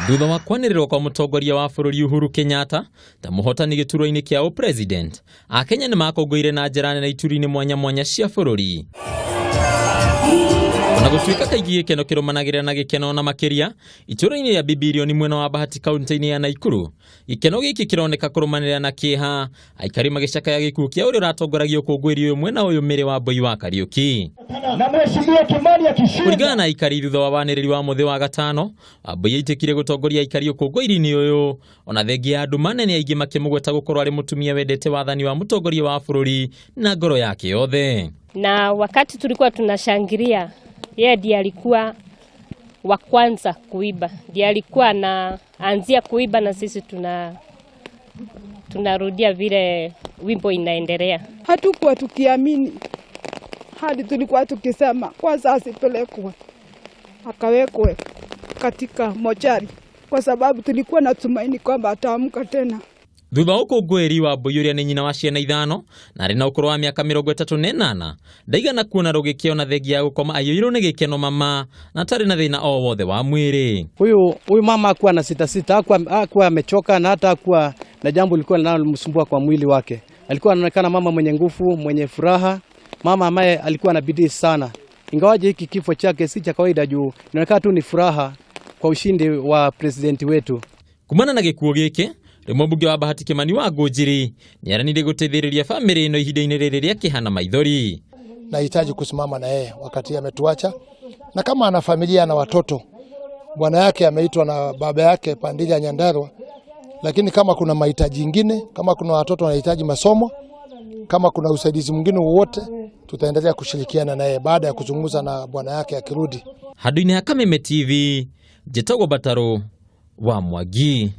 Thutha wa kwanĩrĩrwo kwa mũtongoria wa bũrũri Uhuru Kenyatta ta mũhotani gĩturwa-inĩ kĩa ũpresident, Akenya nĩ makũngũire na njĩra nene ituri-inĩ mwanya mwanya cia bũrũri. Ona gũtuĩka kaingĩ gĩkeno kĩrũmanagĩrĩra na gĩkeno na makĩria, itũũra-inĩ rĩa Bibilioni mwena wa Bahati kaunti-inĩ ya Naikuru, gĩkeno gĩkĩ kĩroneka kũrũmanĩrĩra na kĩeha, aikari magĩcakaya gĩkuũ kĩa ũrĩa ũratongoragia ũkũngũĩri ũyũ mwena ũyũ Mĩrĩ wa Mbũi wa Kariũki. Na mheshimiwa Kimani akishinda. Kũringana na aikari thutha wa wanĩrĩri wa mũthĩ wa gatano, Wambui aitĩkire gũtongoria aikari ũkũngũĩri-inĩ ũyũ ona thengia ya nduma nene aingĩ makĩmũgweta gũkorwo arĩ mũtumia wendete wathani wa mũtongoria wa bũrũri na ngoro yake yothe. Na wakati tulikuwa tunashangilia, yeye ndiye alikuwa wa kwanza kuiba, ndiye alikuwa anaanzia kuiba na sisi tunarudia vile wimbo inaendelea. Hatukuwa tukiamini hadi tulikuwa tukisema kwanza asipelekwe akawekwe katika mochari, kwa sababu tulikuwa na tumaini kwamba ataamka tena. Thutha wa ũkũngũĩri wa Mbũi ũrĩa nĩ nyina wa ciana ithano na arĩ na ũkũrũ wa mĩaka 38 ndaigana kuona rũgĩkĩo na thengia ya gũkoma aiyũirwo nĩ gĩkeno mama na atarĩ na thĩna o wothe wa mwĩrĩ. Huyu mama hakuwa na sita sita, hakuwa amechoka na hata hakuwa na jambo lilikuwa linalomsumbua kwa mwili wake. Alikuwa anaonekana mama mwenye nguvu, mwenye furaha, mama ambaye alikuwa na bidii sana. Ingawaje hiki kifo chake si cha kawaida juu inaonekana tu ni furaha kwa ushindi wa presidenti wetu. Kumana na gĩkuũ gĩkĩ rĩu mũmbunge wa Bahati Kimani wa Ngũnjiri nĩaranire gũteithĩrĩria bamĩrĩ ĩno ihinda-inĩ rĩrĩ rĩa kĩeha na maithori. Nahitaji kusimama na yeye wakati ametuacha, na kama ana familia na watoto, bwana yake ameitwa na baba yake Pandila Nyandarua, lakini kama kuna mahitaji ingine, kama kuna watoto wanahitaji masomo, kama kuna usaidizi mwingine wowote, tutaendelea kushirikiana naye baada ya kuzungumza na bwana yake akirudi. Handũ-inĩ ha Kameme TV, njĩtagwo Batarũ wa Mwangi.